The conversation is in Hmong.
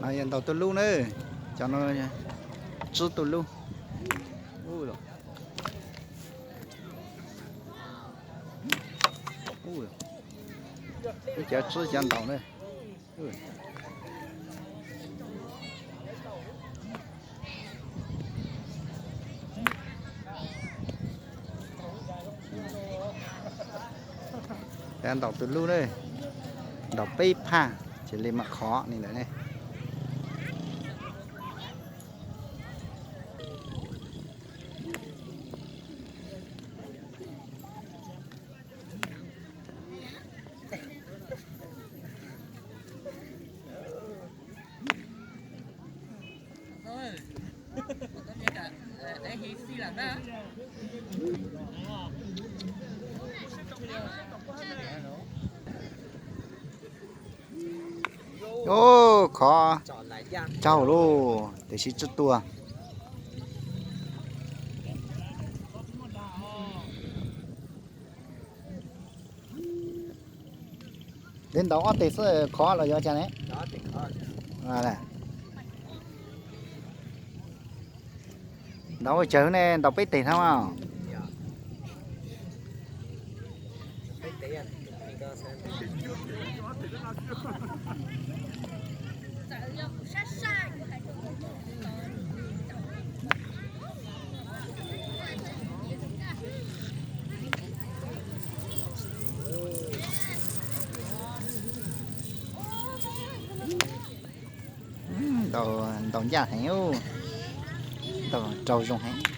No yog ntaus tus lub na, cov no tswb tus lub. Ib cov tswb cov ntaus na. Ntaus tus lub na, ntaus peb phaj ces li mam khov li ntawd ne. Ub, khov tsaug lauj, tiam sis tsis tuag. Li ntaus ob teg xwb khov los yuav cas ne? Ntaus ua tsawg ne, ntaus peb teg thiab mas. Ntaus ncaj heev, ntaus raug zoo heev.